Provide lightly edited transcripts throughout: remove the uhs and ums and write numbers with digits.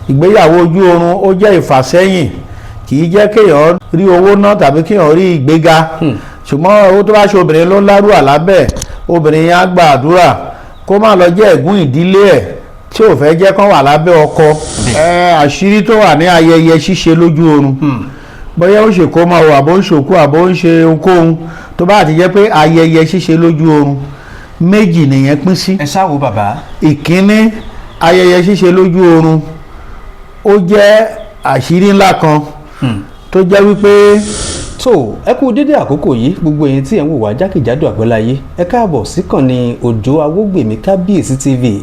Ìgbéyàwó ojú oorun ó jẹ́ ìfàsẹ́yìn, kì í jẹ́ kéèyàn rí owó ná tàbí kéèyàn rí ìgbéga. Ṣùgbọ́n owó tó bá ṣe obìnrin ló lárú àlá bẹ́ẹ̀, obìnrin yẹn á gba àdúrà kó má lọ jẹ́ ègún ìdílé ẹ̀ tí ò fẹ́ jẹ́ kán wà lábẹ́ ọkọ. Àṣírí tó wà ní ayẹyẹ ṣíṣe lójú oorun, bóyá ó ṣe kó máa wò, àbó ń ṣòkú, àbó ń ṣe ohunkóhun tó bá ti jẹ́ pé ayẹyẹ ṣíṣe lójú oorun, méjì nìyẹn pín sí. Ẹ ṣáà wo, bàbá. Ìkíní, ayẹyẹ ṣíṣe lójú oorun ó jẹ́ àṣírí ńlá kan tó jẹ́ wípé Tó, ẹ kú dédé àkókò yìí, gbogbo ẹ̀yin tí ẹ̀ ń wò wá jákèjádò àgbáláyé. Ẹ káàbọ̀ síkànnì Òjó Awógbèmí Kábíyèsí TV.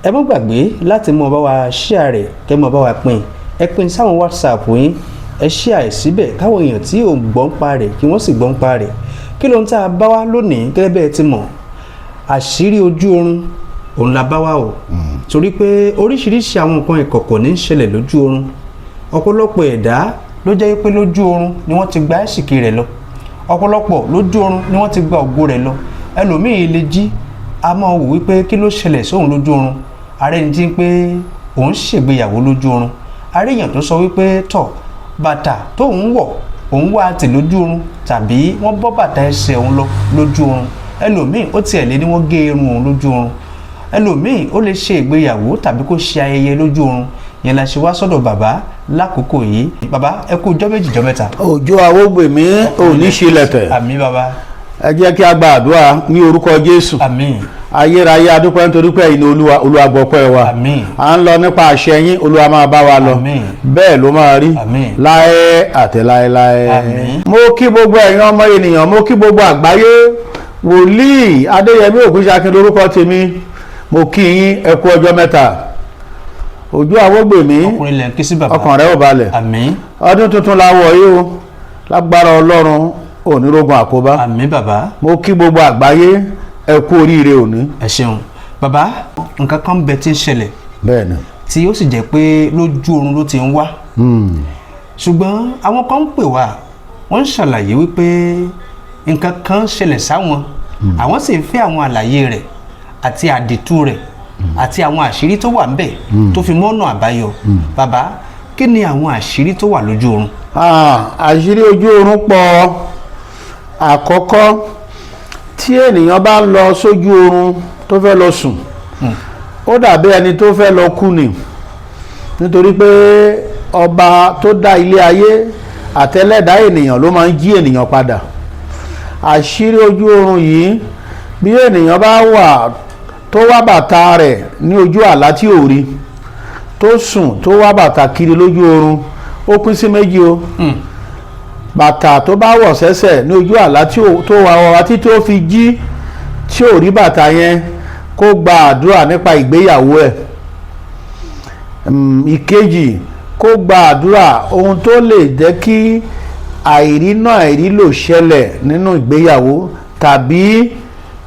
Ẹ má gbàgbé láti mọ bá wa share rẹ̀, kẹ́ mọ bá wa pín. Ẹ pín sáwọn WhatsApp yín, ẹ share ẹ̀ síbẹ̀ káwọn èèyàn tí ò gbọ́n pa rẹ̀ kí wọ́n sì gbọ́n pa rẹ̀. Kí ló ń tá a bá wá lónìí? Gẹ́gẹ́ bẹ́ẹ̀ ti mọ̀, àṣírí ojú oorun òun la bá wá o, torí pé oríṣiríṣi àwọn nǹkan ìkọ̀kọ̀ ní í ṣẹlẹ̀ lójú oorun. Ọ̀pọ̀lọpọ̀ ẹ̀dá ló jẹ́ pé lójú oorun ni wọ́n ti gba ẹ̀sìkì rẹ̀ lọ, ọ̀pọ̀lọpọ̀ lójú oorun ni wọ́n ti gba ògo rẹ̀ lọ. Ẹlòmíì lè jí, a máa wò wípé kí ló ṣẹlẹ̀ sóhun lójú oorun. Ààrẹ ní jí pé òun ṣègbéyàwó lójú oorun. Ààrẹ èèyàn tó sọ wípé tọ̀, bàtà tóun wọ̀, òun wá tì lójú oorun, tàbí wọ́n bọ́ bàtà ẹsẹ̀ òun lọ lójú oorun. Ẹlòmíì, ó tiẹ̀ lé ní wọ́n gé irun òun lójú oorun. Ẹlòmíì, ó lè ṣe ìgbéyàwó tàbí kó ṣe ayẹyẹ lójú oorun. Yẹn la ṣe wá sọ́dọ̀ bàbá lákòókò yìí. Bàbá, ẹ kú ọjọ́ 2, ọjọ́ 3. Òjó Awógbèmí, ò ní ṣílẹ̀tẹ̀. Àmín, bàbá. Ẹ jẹ́ kí a gba àdúrà ní orúkọ Jésù. Àmín. Ayérayé, adúpẹ́ nítorí pé ẹ̀yin ni Olúwa. Olúwa, gbọ́pẹ́ wa. Àmín. À ń lọ nípa àṣẹ yín, Olúwa, máa bá wa lọ. Àmín. Bẹ́ẹ̀ ló máa rí. Àmín. Láé àti láéláé. Àmín. Mo kí gbogbo ẹ̀yin ọmọ ènìyàn, mo kí gbogbo àgbáyé. Wòlíì Adéyẹmí Ògúnṣakin lórúkọ tèmi. Mo kí yín, ẹ kú ọjọ́ 3. Òjó Awógbèmí. Ọkùnrin lẹ̀ ń ké sí, bàbá. Ọkàn rẹ ò balẹ̀. Àmín. Ọdún tuntun la wọ̀ yìí o. Lágbára Ọlọ́run, ònírógun àkóbá. Àmín, bàbá. Mo kí gbogbo àgbáyé, ẹ kú oríire òní. Ẹ ṣeun, bàbá. Nǹkan kan bẹ tí ń ṣẹlẹ̀ Bẹ́ẹ̀ni. tí ó sì jẹ́ pé lójú oorun ló ti ń wá, ṣùgbọ́n àwọn kan ń pè wá, wọ́n ń ṣàlàyé wípé nǹkan kan ń ṣẹlẹ̀ sáwọn, àwọn sì ń fẹ́ àwọn àlàyé rẹ̀ àti àdìtú rẹ̀ àti àwọn àṣírí tó wà ńbẹ̀ tó fi mọ́nà àbáyọ. Bàbá, kí ni àwọn àṣírí tó wà lójú oorun? Ah, àṣírí ojú oorun pọ̀. Àkọ́kọ́, tí ènìyàn bá ń lọ sójú oorun tó fẹ́ lọ sùn, ó dàbí ẹni tó fẹ́ lọ kú ni, nítorí pé ọba tó dá ilé ayé àtẹlẹ́dá ènìyàn ló máa ń jí ènìyàn padà. Àṣírí ojú oorun yìí, bí ènìyàn bá wà tó wá bàtà rẹ̀ ní ojú àlá tí ò rí, tó sùn, tó wá bàtà kiri lójú oorun, ó pín sí méjì o. Bàtà tó bá wọ̀ sẹ́sẹ̀ ní ojú àlá tí tó wà wá títí ó fi jí tí ò rí bàtà yẹn, kó gba àdúrà nípa ìgbéyàwó ẹ̀. Ìkejì, kó gba àdúrà ohun tó lè jẹ́ kí àìrí náà àìrí lò ṣẹlẹ̀ nínú ìgbéyàwó, tàbí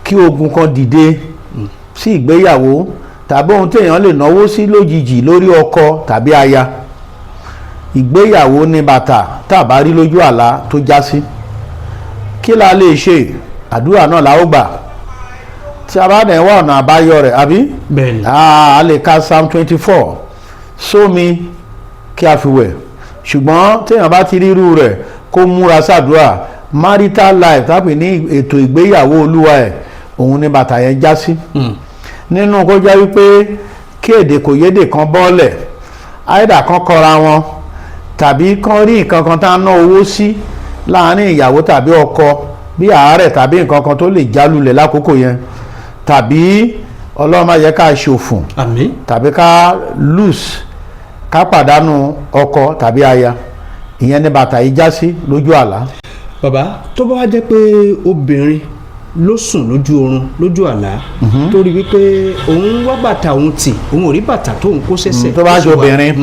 kí ogun kan dìde sí ìgbéyàwó, tàbí ohun téèyàn lè náwó sí lójijì lórí ọkọ tàbí aya. Ìgbéyàwó ní bàtà tá a bá rí lójú àlá tó já sí. Kí la lè ṣe? Àdúrà náà la ó gbà tí a bá dẹ̀ wá ọ̀nà àbáyọ rẹ̀, àbí? Bẹ́ẹ̀ni. A lè ka Psalm 24 sómi kí a fi wẹ̀. Ṣùgbọ́n téèyàn bá ti ríru rẹ̀, kó múra sàdúrà. Marital life tàbí ní ètò ìgbéyàwó olúwa ẹ̀, òun ni bàtà yẹn já sí. Nínú kó jẹ́ wípé kí èdè kò yédè kan bọ́ọ̀lẹ̀, àìdà kan kọra wọn, tàbí kán rí nǹkan kan tá a ná owó sí láàárín ìyàwó tàbí ọkọ, bí àárẹ̀ tàbí nǹkan kan tó lè jálulẹ̀ lákòókò yẹn, tàbí Ọlọ́run má jẹ́ ká ṣòfò, Àmín. tàbí ká lose, ká pàdánù ọkọ tàbí aya. Ìyẹn ní bàtà yìí já sí lójú àlá. Bàbá, tó bá wá jẹ́ pé obìnrin ló sùn lójú oorun, lójú àlá, tó rí wípé òun wá bàtà òun tì, òun ò rí bàtà tóun kó sẹ́sẹ̀, Tó bá ó ṣe sì wá- obìnrin,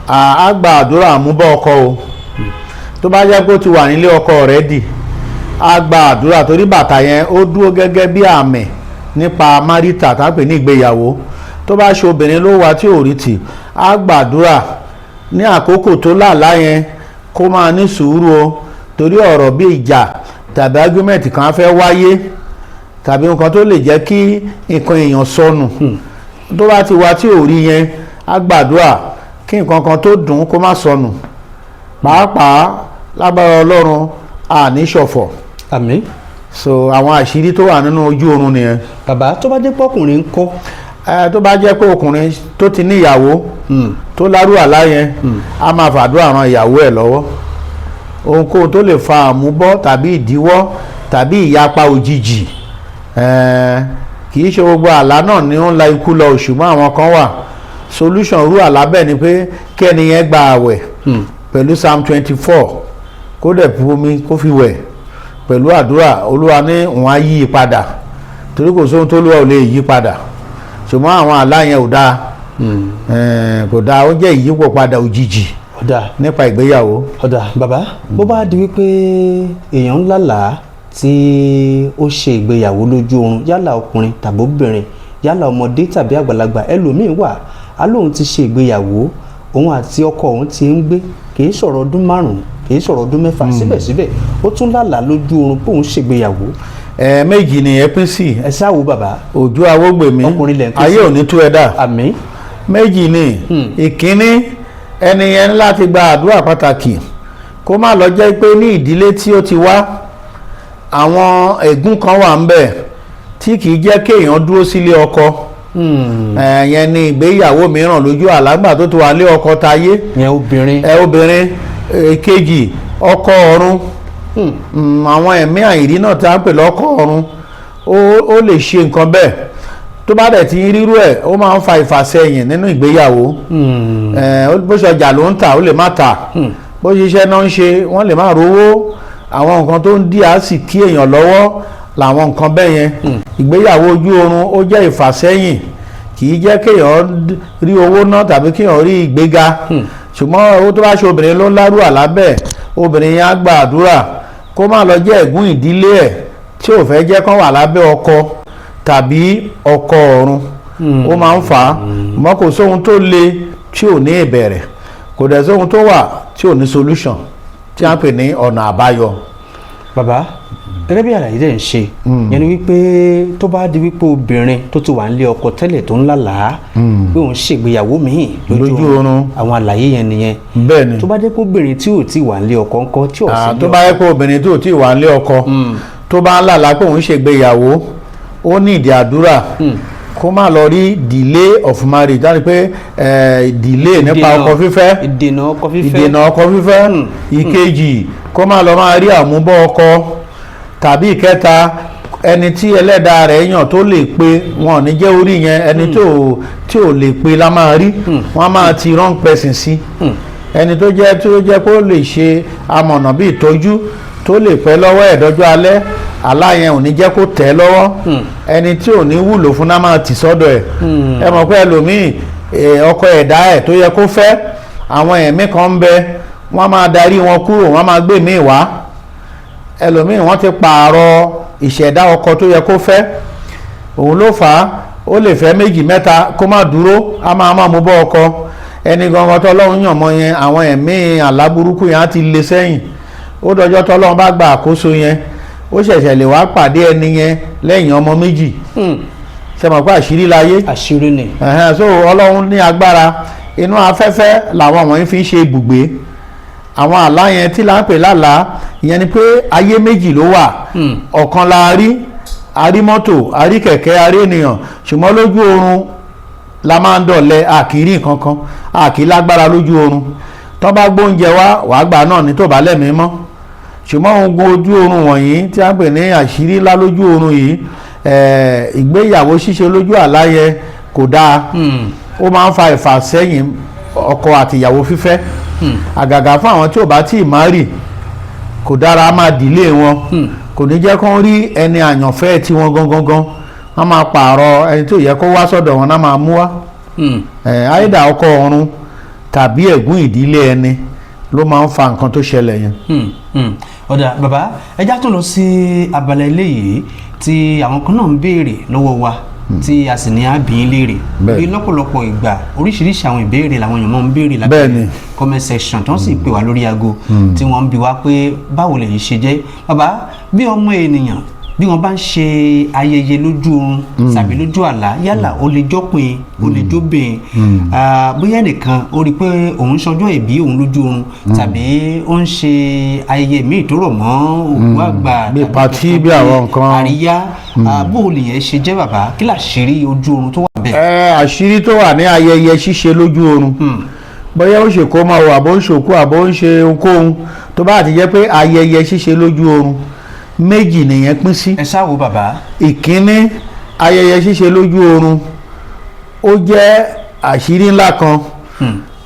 á gba àdúrà àmúbọ̀ ọkọ o. Tó bá jẹ́ pé ó ti wà nílé ọkọ rẹ̀ dì, á gba àdúrà, torí bàtà yẹn ó dúró gẹ́gẹ́ bí àmì nípa marital tá a pè ní ìgbéyàwó. Tó bá ṣe obìnrin ló wà tí ò rí tì, á gbàdúrà ní àkókò tó làlá yẹn, kó máa ní sùúrù o, torí ọ̀rọ̀ bí ìjà tàbí argument kan á fẹ́ wáyé, tàbí nǹkan tó lè jẹ́ kí nǹkan èèyàn sọnù. Tó bá ti wá tí ò rí yẹn, á gbàdúrà. Kí nǹkan kan tó dùn kó má sọnù. Pàápàá lágbára Ọlọ́run, àní ṣọ̀fọ̀. Àmín. So àwọn àṣírí tó wà nínú ojú oorun nìyẹn. Bàbá, tó bá jẹ́ pọ́kùnrin ń kọ́? Ẹ tó bá jẹ́ pé ọkùnrin tó ti ní ìyàwó tó lárú àlá yẹn, a máa fàdúrà ran ìyàwó ẹ̀ lọ́wọ́. Ohunkóhun tó lè fa àmúbọ́ tàbí ìdíwọ́ tàbí ìyapa òjijì, kì í ṣe gbogbo àlá náà ni ó ń la ikú lọ, ṣùgbọ́n àwọn kan wà. Solution rú àlá bẹ́ẹ̀ ni pé kí ẹni yẹn gba àwẹ̀ pẹ̀lú Psalm 24, kó dẹ̀ bu omi kó fi wẹ̀ pẹ̀lú àdúrà. Olúwa ní òun á yí i padà, torí kò sóhun tó Olúwa ò lè yí padà. Ṣùgbọ́n àwọn àlá yẹn ò dáa. Kò dáa, ó jẹ́ ìyípo padà òjijì Ọ̀dà. nípa ìgbéyàwó. Ọ̀dà bàbá, bó bá di wípé èèyàn ń lálàá tí ó ṣe ìgbéyàwó lójú oorun, yálà ọkùnrin tàbí obìnrin, yálà ọmọdé tàbí àgbàlagbà, ẹlòmíín wà á lóun ti ṣe ìgbéyàwó, òun àti ọkọ òun ti ń gbé, kì í sọ̀rọ̀ ọdún 5, kì í sọ̀rọ̀ ọdún 6, síbẹ̀síbẹ̀ ó tún lálàá lójú oorun pé òun ṣègbéyàwó. Ẹ méjì nìyẹn pín sí. Ẹ ṣáà wo bàbá. Òjò Awógbèmí. Ọkùnrin lẹ̀ ń pín sí. Ayé ò ní tú ẹ dà. Àmín. Méjì ni. Ìkíní, ẹni yẹn ní láti gba àdúrà pàtàkì, kó má lọ jẹ́ pé ní ìdílé tí ó ti wá, àwọn ègún kan wà ń bẹ̀ tí kì í jẹ́ kéèyàn dúró sílé ọkọ. Ẹ̀yẹn ni ìgbéyàwó mìíràn lójú àlágbà tó ti wà lé ọkọ tayé. Yẹn obìnrin. Ẹ obìnrin. Èkejì, ọkọ ọ̀run. Àwọn ẹ̀mí àìrí náà tí a ń pè lọ́kọ ọ̀run, ó lè ṣe nǹkan bẹ́ẹ̀. Tó bá dẹ̀ ti ń rírú ẹ̀, ó máa ń fa ìfàsẹ́yìn nínú ìgbéyàwó. Bó ṣe ọjà ló ń tà, ó lè má tà. Bó ṣe iṣẹ́ náà ń ṣe, wọ́n lè má rówó. Àwọn nǹkan tó ń dí àásì kí èèyàn lọ́wọ́ làwọn nǹkan bẹ́ẹ̀ yẹn. Ìgbéyàwó ojú oorun, ó jẹ́ ìfàsẹ́yìn, kì í jẹ́ kéèyàn rí owó ná tàbí kéèyàn rí ìgbéga. Ṣùgbọ́n owó tó bá ṣe obìnrin ló ń lárú àlá bẹ́ẹ̀, obìnrin yẹn á gba àdúrà kó má lọ jẹ́ ègún ìdílé ẹ̀ tí ò fẹ́ jẹ́ kán wà lábẹ́ ọkọ tàbí ọkọ ọ̀run, ó máa ń fà á. Mọ́ kò sóhun tó le tí ò ní ìbẹ̀rẹ̀, kò dẹ̀ sóhun tó wà tí ò ní solution tí a ń pè ní ọ̀nà àbáyọ. Bàbá, gẹ́gẹ́ bí àlàyé dẹ̀ ń ṣe yẹn ni wípé tó bá di wípé obìnrin tó ti wà nílé ọkọ tẹ́lẹ̀ tó ń lálàá pé òun ṣègbéyàwó míì lójú oorun, àwọn àlàyé yẹn nìyẹn. Bẹ́ẹ̀ ni. Tó bá dé pé obìnrin tí ò tí wà nílé ọkọ ńkọ́, tí ò sí tó nílé bá yẹ pé obìnrin tó ti wà nílé ọkọ tó bá ń lálàá pé òun ṣègbéyàwó, ó ní ìdí àdúrà kó má lọ rí delay of marriage, dáni pé delay nípa ọkọ fífẹ́. Ìdènà ọkọ fífẹ́. Ìdènà ọkọ fífẹ́. Ìkejì, kó má lọ máa rí àmúbọ́ ọkọ. Tàbí ìkẹta, ẹni tí ẹlẹ́dàá rẹ̀ yàn tó lè pe wọn ò ní jẹ́ orí yẹn, ẹni tí ò lè pe la máa rí. Wọ́n á máa ti wrong person sí. Ẹni tó jẹ́ pé ó lè ṣe amọ̀nà bí ìtọ́jú tó lè pẹ́ lọ́wọ́ ẹ̀ dọ́jọ́ alẹ́, àlá yẹn ò ní jẹ́ kó tẹ̀ lọ́wọ́. Ẹni tí ò ní wúlò fún náà máa tì sọ́dọ̀ ẹ̀. Ẹ mọ̀ pé ẹlòmíì, ọkọ ẹ̀dá ẹ̀ tó yẹ kó fẹ́, àwọn ẹ̀mí kan ń bẹ, wọ́n máa darí wọn kúrò, wọ́n máa gbé míì wá. Ẹlòmíì, wọ́n ti pààrọ̀ ìṣẹ̀dá ọkọ tó yẹ kó fẹ́. Òun ló fà á, ó lè fẹ́ méjì, mẹ́ta, kó má dúró, á máa mú bọ́ ọkọ ẹni gangan tọ́lọ́run yàn mọ́ yẹn. Àwọn ẹ̀mí àlá burúkú yẹn á ti lé sẹ́yìn. Ó dọjọ́ tọ́lọ́run bá gba àkóso yẹn, ó ṣẹ̀ṣẹ̀ lè wá pàdé ẹni yẹn lẹ́yìn ọmọ méjì. Ṣe mọ̀ pé àṣírí láyé? Àṣírí ni. Ẹ̀hẹ́n, so Ọlọ́run ní agbára. Inú afẹ́fẹ́ làwọn wọ̀nyí fi ń ṣe ibùgbé. Àwọn àlá yẹn tí là ń pè lálàá ìyẹn ni pé ayé méjì ló wà. Ọ̀kan la rí, a rí mọ́tò, a rí kẹ̀kẹ́, a rí ènìyàn, ṣùgbọ́n lójú oorun la máa ń dọ̀lẹ, a kì í rí nǹkan kan, a kì í lágbára lójú oorun. Tó bá gbóúnjẹ wá, wàá gbà náà ní tó bá lẹ́mìí mọ́. Ṣùgbọ́n ogun ojú oorun wọ̀nyí tí a ń pè ní àṣírí ńlá lójú oorun yìí, ìgbéyàwó ṣíṣe lójú àlá yẹn kò dáa. Ó máa ń fa ìfàsẹ́yìn ọkọ àti ìyàwó fífẹ́, àgàgà fún àwọn tí ò bá tíì marry. Kò dára, á máa dìlé wọn, kò ní jẹ́ kó rí ẹni àyànfẹ́ tí wọ́n gangan gan. Wọ́n máa pààrọ̀ ẹni tí ò yẹ kó wá sọ́dọ̀ wọn náà máa mú wá. Àìdá ọkọ ọ̀run tàbí ẹ̀gún ìdílé ẹni ló máa ń fa nǹkan tó ṣẹlẹ̀ yẹn. Ọ̀dà bàbá, ẹja tó lọ sí abala eléyìí tí àwọn kan náà ń béèrè lọ́wọ́ wa, tí a sì ní àbí léèrè. Bẹ́ẹ̀ni. Bí lọ́pọ̀lọpọ̀ ìgbà, oríṣiríṣi àwọn ìbéèrè làwọn èèyàn máa ń béèrè lábẹ́ comment section, tí wọ́n sì pè wá lórí aago, tí wọ́n ń bi wá pé báwo lèyí ṣe jẹ́. Bàbá, bí ọmọ ènìyàn Bí wọ́n bá ń ṣe ayẹyẹ lójú oorun tàbí lójú àlá, yálà ó lè jọ́pin, ó lè jóbìn, bóyá ẹnìkan ó rí i pé òun ṣọjọ́ ìbí òun lójú oorun tàbí ó ń ṣe ayẹyẹ míì tó rọ̀ mọ́ òkú àgbà Bí tàbí party, nǹkan bí àwọn nǹkan. àríyá. Bó o lè yẹn ṣe jẹ́, bàbá? Kí làṣírí ojú oorun tó wà bẹ́ẹ̀? Ẹ àṣírí tó wà ní ayẹyẹ ṣíṣe lójú oorun, bóyá ó ṣe kó máa wò, àbó ń ṣòkú, àbó ń ṣe ohunkóhun tó bá ti jẹ́ pé ayẹyẹ ṣíṣe lójú oorun, méjì nìyẹn pín sí. Ẹ ṣáà wo, bàbá. Ìkíní, ayẹyẹ ṣíṣe lójú oorun, ó jẹ́ àṣírí ńlá kan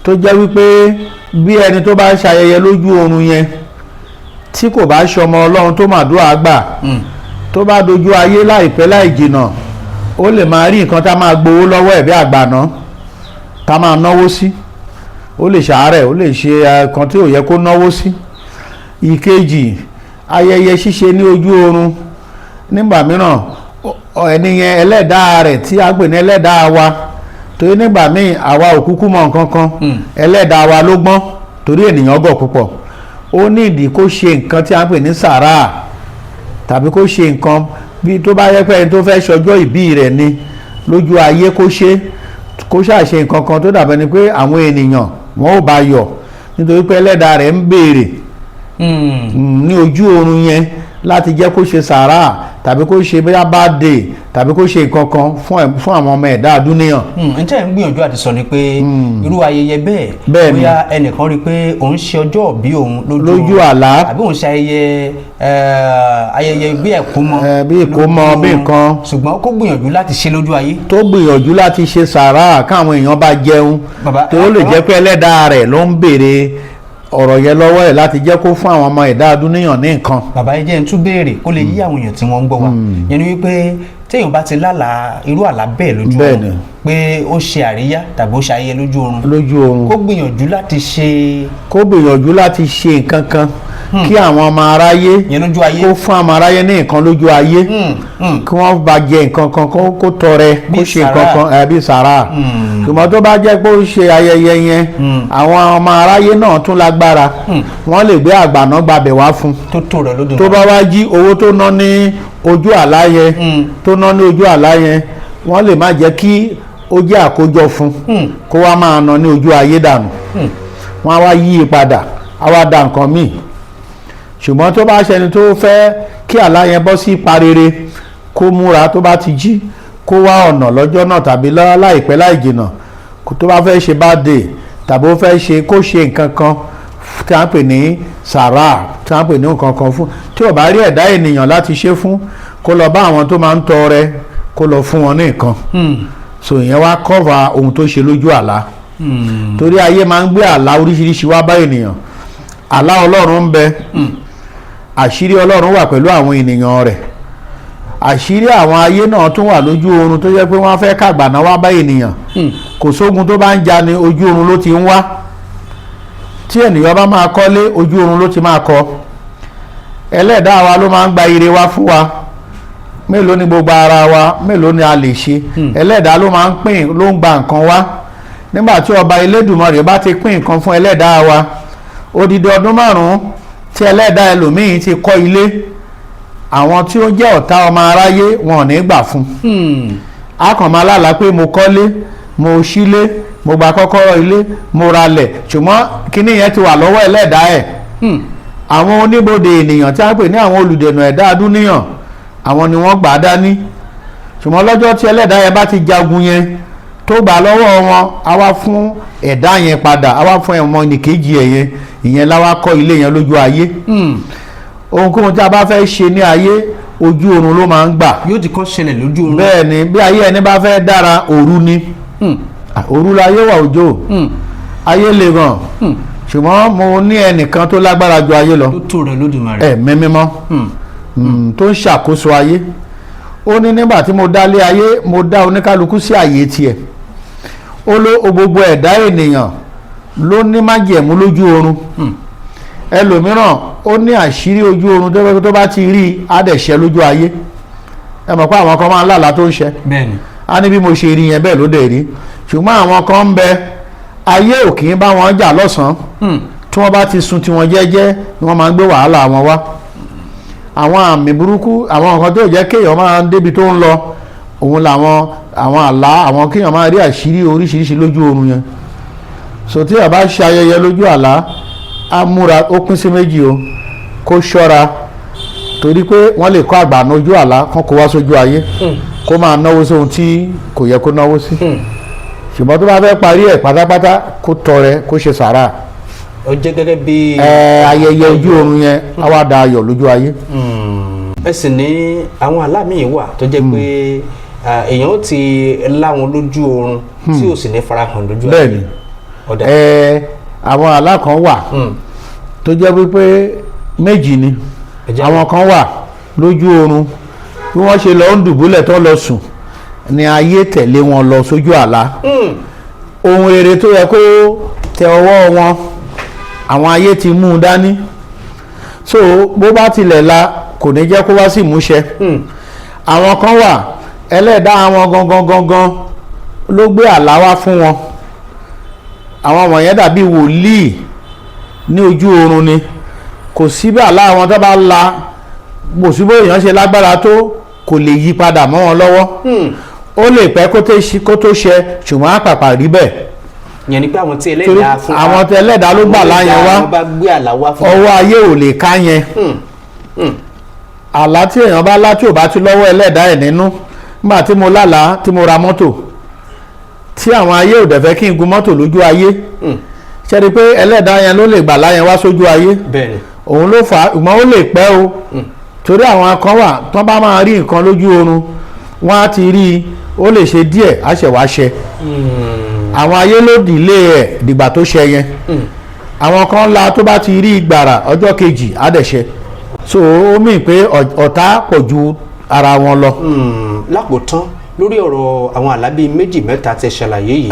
tó jẹ́ wípé bí ẹni tó bá ń ṣayẹyẹ lójú oorun yẹn, tí kò bá ṣọmọ Ọlọ́run tó màdúrà gbà, tó bá dojú ayé, láìpẹ́ láì jìnà, ó lè máa rí nǹkan tá máa gbowó lọ́wọ́ ẹ̀ bí àgbàná tá máa náwó sí. Ó lè ṣàárẹ̀, ó lè ṣe nǹkan tí ò yẹ kó náwó sí. Ìkejì, ayẹyẹ ṣíṣe ní ojú oorun, nígbà mìíràn ẹni yẹn, ẹlẹ́dàá rẹ̀ tí a pè ní ẹlẹ́dàá wa, torí nígbà míì àwa ò kúkú mọ nǹkan kan, ẹlẹ́dàá wa ló gbọ́n, torí ènìyàn gọ̀ púpọ̀. Ó ní ìdí kó ṣe nǹkan tí a pè ní sàráà tàbí kó ṣe nǹkan bí tó bá yẹ pé ẹni tó fẹ́ ṣọjọ́ ìbí rẹ̀ ni lójú ayé, kó ṣe, kó ṣàṣe nǹkan kan tó dàbẹ́ ni pé àwọn ènìyàn wọn ò bá yọ̀, nítorí pé ẹlẹ́dàá rẹ̀ ń béèrè ní ojú oorun yẹn láti jẹ́ kó ṣe sàárà tàbí kó ṣe bóyá birthday tàbí kó ṣe nǹkan kan fún àwọn ọmọ ẹ̀dá àdúníyàn. N tẹ́ ń gbìyànjú àti sọ ni pé irú ayẹyẹ bẹ́ẹ̀, Bẹ́ẹ̀ ni. bóyá ẹnìkan rí i pé òun ṣe ọjọ́ ìbí òun lójú Lójú oorun, àlá. àbí òun ṣe ayẹyẹ ayẹyẹ bí ẹ̀kúmọ, Bí ìkómọ, bí nǹkan. ṣùgbọ́n kó gbìyànjú láti ṣe lójú ayé. Tó gbìyànjú láti ṣe sàárà káwọn èèyàn bá jẹun, Bàbá, tó lè jẹ́ pé ẹlẹ́dàá rẹ̀ ló ń béèrè ọ̀rọ̀ yẹn lọ́wọ́ ẹ̀ láti jẹ́ kó fún àwọn ọmọ ẹ̀dá àdúníyàn ní nǹkan. Bàbá yìí, jẹ́ ń tún béèrè kó lè yí àwọn èèyàn tí wọ́n ń gbọ́ wa. Yẹn ni wípé téèyàn bá ti lálàá irú àlá bẹ́ẹ̀ lójú Bẹ́ẹ̀ ni. oorun, pé ó ṣe àríyá tàbí ó ṣe ayẹyẹ lójú oorun, Lójú oorun, kó gbìyànjú láti ṣe kó gbìyànjú láti ṣe nǹkan kan kí àwọn ọmọ aráyé yẹn lójú ayé. Kó fún àwọn aráyé ní nǹkan lójú ayé, kí wọ́n bá jẹ nǹkan kan, kó tọrẹ, Bí kó ṣe nǹkan sàrà. kan bí sàrà. Ṣùgbọ́n tó bá jẹ́ pé ó ṣe ayẹyẹ yẹn, àwọn ọmọ aráyé náà tún lágbára, wọ́n lè gbé àgbàná gbabẹ̀ wá fún tó tó rẹ̀ lódò. Tó bá wá jí, owó tó ná ní ojú àlá yẹn, tó ná ní ojú àlá yẹn, wọ́n lè má jẹ́ kí ó jẹ́ àkójọ fún kó wá máa ná ní ojú ayé dànù. Wọ́n á wá yí i padà, á wá da nǹkan míì. Ṣùgbọ́n tó bá ṣẹni tó fẹ́ kí àlá yẹn bọ́ sí ipa rere, kó múra, tó bá ti jí, kó wá ọ̀nà lọ́jọ́ náà tàbí láìpẹ́ láì jìnà, tó bá fẹ́ ṣe birthday tàbí ó fẹ́ ṣe, kó ṣe nǹkan kan tí a ń pè ní sàrà, tí a ń pè ní nǹkan kan fún. Tí ò bá rí ẹ̀dá ènìyàn láti ṣe fún, kó lọ bá àwọn tó máa ń tọrẹ, kó lọ fún wọn ní nǹkan. So ìyẹn wá cover ohun tó ṣe lójú àlá, torí ayé máa ń gbé àlá oríṣiríṣi wá bá ènìyàn. Àlá Ọlọ́run ń bẹ, àṣírí Ọlọ́run wà pẹ̀lú àwọn ènìyàn rẹ̀, àṣírí àwọn ayé náà tún wà lójú oorun tó jẹ́ pé wọ́n fẹ́ kàgbàná wá bá ènìyàn. Kò sógun tó bá ń ja ni ojú oorun ló ti ń wá. Tí ènìyàn bá máa kọ́lé, ojú oorun ló ti máa kọ́. Ẹlẹ́dàá wa ló máa ń gba ire wá fún wa. Mélòó ni gbogbo ara wa? Mélòó ni a lè ṣe? Ẹlẹ́dàá ló máa ń pín, ló ń gba nǹkan wá. Nígbà tí ọba Elédùmarè bá ti pín nǹkan fún ẹlẹ́dàá wa, odidi ọdún 5 tí ẹlẹ́dàá ẹlòmíín ti kọ́ ilé, àwọn tí ó jẹ́ ọ̀tá ọmọ aráyé wọn ò ní gbà fún. A kàn máa lálàá pé mo kọ́lé, mo sílé, mo gba kọ́kọ́rọ́ ilé, mo ralẹ̀, ṣùgbọ́n kíní yẹn ti wà lọ́wọ́ ẹlẹ́dàá ẹ̀. Àwọn oníbodè ènìyàn tí a ń pè ní àwọn olùdènà ẹ̀dá adúníyàn, àwọn ni wọ́n gbà á dání. Ṣùgbọ́n lọ́jọ́ tí ẹlẹ́dàá yẹn bá ti jagun yẹn, tó gbà lọ́wọ́ wọn, á wá fún ẹ̀dá yẹn padà, á wá fún ẹ̀mọ nìkejì ẹ̀ yẹn. Ìyẹn lá wá kọ́ ilé yẹn lójú ayé. Ohunkóhun tí a bá fẹ́ ṣe ní ayé, ojú oorun ló máa ń gbà. Yóò ti kọ́ ṣẹlẹ̀ lójú oorun. Bẹ́ẹ̀ ni. Bí ayé ẹni bá fẹ́ dára, òru ni. Òru láyé wà, òjò ayé le gan, ṣùgbọ́n mo ní ẹnìkan tó lágbára ju ayé lọ. Tó tó rẹ̀ lódùmarè. Ẹ̀mí mímọ́ tó ń ṣàkóso ayé. Ó ní nígbà tí mo dá lé ayé, mo dá oníkálukú sí àyè tiẹ̀. Ó ló gbogbo ẹ̀dá ènìyàn ló ní májẹ̀mú lójú oorun. Ẹlòmíràn, ó ní àṣírí ojú oorun tó bá ti rí i, á dẹ̀ ṣẹ lójú ayé. Ẹ mọ̀ pé àwọn kan máa ń lálàá tó ń ṣẹ. Bẹ́ẹ̀ni. Á ní bí mo ṣe rí yẹn, bẹ́ẹ̀ ló dẹ̀ rí. Ṣùgbọ́n àwọn kan ń bẹ, ayé ò kì í bá wọn jà lọ́sàn-án. Tí wọ́n bá ti sun tiwọn jẹ́jẹ́ ni wọ́n máa ń gbé wàhálà wọn wá. Àwọn àmì burúkú, àwọn nǹkan tó jẹ́ kéèyàn máa débi tó ń lọ, òun làwọn àwọn àlá, àwọn kéèyàn máa rí àṣírí oríṣiríṣi lójú oorun yẹn. So tí a bá ṣe ayẹyẹ lójú àlá, á múra. Ó pín sí méjì o. Kó ṣọ́ra, torí pé wọ́n lè kọ́ àgbà lójú àlá kán kó wá sójú ayé, kó máa náwó sóhun tí kò yẹ kó náwó sí. Ṣùgbọ́n tó bá fẹ́ parí ẹ̀ pátápátá, kó tọrẹ, kó ṣe sàrà. Ó jẹ́ gẹ́gẹ́ bí Ẹ ayẹyẹ ojú oorun yẹn á wá da ayọ̀ lójú ayé. Ẹ sì ní àwọn àlá míì wà tó jẹ́ pé èèyàn ó ti láwọn lójú oorun tí ò sì ní farahàn lójú ayé. Bẹ́ẹ̀ni. Ọ̀dà. Ẹ àwọn àlá kan wà tó jẹ́ wípé méjì ni. Ẹ jẹ́ Àwọn kan wà lójú oorun, bí wọ́n ṣe lọ ń dùbúlẹ̀ tó lọ sùn ni ayé tẹ̀lé wọn lọ sójú àlá. Ohun rere tó yẹ kó tẹ ọwọ́ wọn, àwọn ayé ti mú un dání. So bó bá tilẹ̀ la, kò ní jẹ́ kó wá sí ìmúṣẹ. Àwọn kan wà, ẹlẹ́dàá wọn gangan gangan ló gbé àlá wá fún wọn. Àwọn wọ̀nyẹn dàbí wòlíì ní ojú oorun ni. Kò sí bí àlá àwọn tó bá la, kò sí bó èèyàn ṣe lágbára tó, kò lè yí padà mọ́ wọn lọ́wọ́. Ó lè pẹ́ kó tó ṣẹ, ṣùgbọ́n á pàpà rí bẹ́ẹ̀. Yẹn ni pé àwọn tí Torí ẹlẹ́dàá fún àwọn tí ẹlẹ́dàá ló gbà láyẹn wá, wọ́n bá gbé àlá wá fún ọwọ́ ayé ò lè ká yẹn. Àlá tí èèyàn bá lá tí ò bá ti lọ́wọ́ ẹlẹ́dàá ẹ̀ nínú, nígbà tí mo lálàá tí mo ra mọ́tò, tí àwọn ayé ò dẹ̀ fẹ́ kí n gun mọ́tò lójú ayé, ṣe rí i pé ẹlẹ́dàá yẹn ló lè gbà láyẹn wá sójú ayé? Bẹ́ẹ̀ni. Òun ló fà á. Ìgbọ́n ó lè pẹ́ o, torí àwọn kan wà tán bá máa rí nǹkan lójú oorun, wọ́n á ti rí i, ó lè ṣe díẹ̀, á ṣẹ̀ wá ṣẹ. Àwọn ayé ló dìlé ẹ̀ dìgbà tó ṣẹ yẹn. Àwọn kan la tó bá ti rí gbàrà, ọjọ́ kejì á dẹ̀ ṣẹ. So ó mì pé ọ̀tá pọ̀ ju ara wọn lọ. Lákòótán, lórí ọ̀rọ̀ àwọn àlá bíi méjì mẹ́ta tẹ́ ṣàlàyé yìí,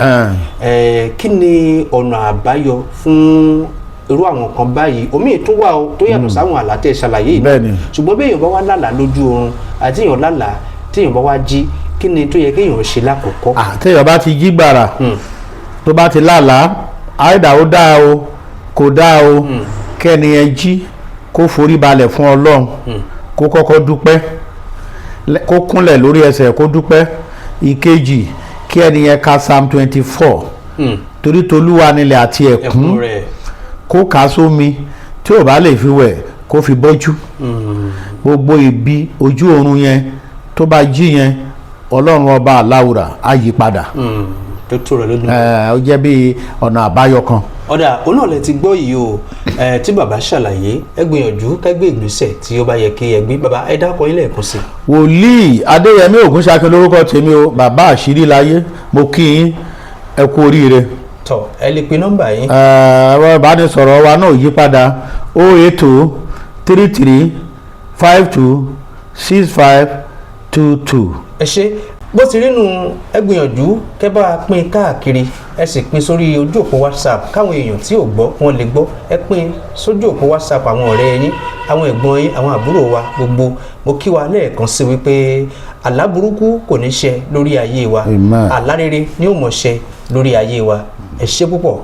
kí ni ọ̀nà àbáyọ fún irú àwọn kan báyìí? Omi tún wà o tó yàtọ̀ sáwọn àlá tẹ́ ṣàlàyé yìí. Ṣùgbọ́n bí èèyàn bá wá lálàá lójú oorun àti èèyàn lálàá, tí èèyàn bá wá jí, kí ni tó yẹ kéèyàn ṣe lákòókò? Téèyàn bá ti jí gbàrà, tó bá ti lálàá, àìdá ó dáa o, kò dáa o, kẹ́ni ẹ jí, kó forí balẹ̀ fún Ọlọ́run, kó kọ́kọ́ dúpẹ́, kó kúnlẹ̀ lórí ẹsẹ̀, kó dúpẹ́. Ìkejì, kí ẹni yẹn ka Psalm 24, torí tolúwa nílẹ̀ àti ẹ̀kún ẹ̀kún rẹ̀. Kó kà á sómi, tí ò bá lè fi wẹ̀, kó fi bọ́jú. Gbogbo ibi ojú oorun yẹn tó bá jí yẹn, Ọlọ́run ọba aláwùrà á yí padà. Tó tó rẹ̀ lójú. Ó jẹ́ bí ọ̀nà àbáyọ kan. Ọ̀dà, òun náà lẹ ti gbọ́ yìí o. Tí bàbá ṣàlàyé, ẹ gbìyànjú kẹ́gbẹ́ ìgbésẹ̀ tí ó bá yẹ kí ẹ gbé. Bàbá, ẹ dákọ ilé ẹ̀kún sí. Wòlíì Adéyẹmí Ògúnṣakin lórúkọ tèmi o, bàbá àṣírí láyé. Mo kí yín, ẹ kú oríire. Tọ, ẹ lè pe nọ́mbà yín. Ẹ̀rọ ìbánisọ̀rọ̀ wa náà yí padà: 08233526522. Ẹ ṣe. Bó ti rínu, ẹ gbìyànjú kẹ́ bá a pín káàkiri. Ẹ sì pín sórí ojú òpó WhatsApp káwọn èèyàn tí ò gbọ́ wọn lè gbọ́. Ẹ pín sójú òpó WhatsApp àwọn ọ̀rẹ́ yín, àwọn ẹ̀gbọ́n yín, àwọn àbúrò wa gbogbo. Mo kí wa lẹ́ẹ̀kan sí wípé àlá burúkú kò ní ṣẹ lórí ayé wa. Amen. Àlá rere ni ó mọ̀ ṣẹ lórí ayé wa. Ẹ ṣé púpọ̀.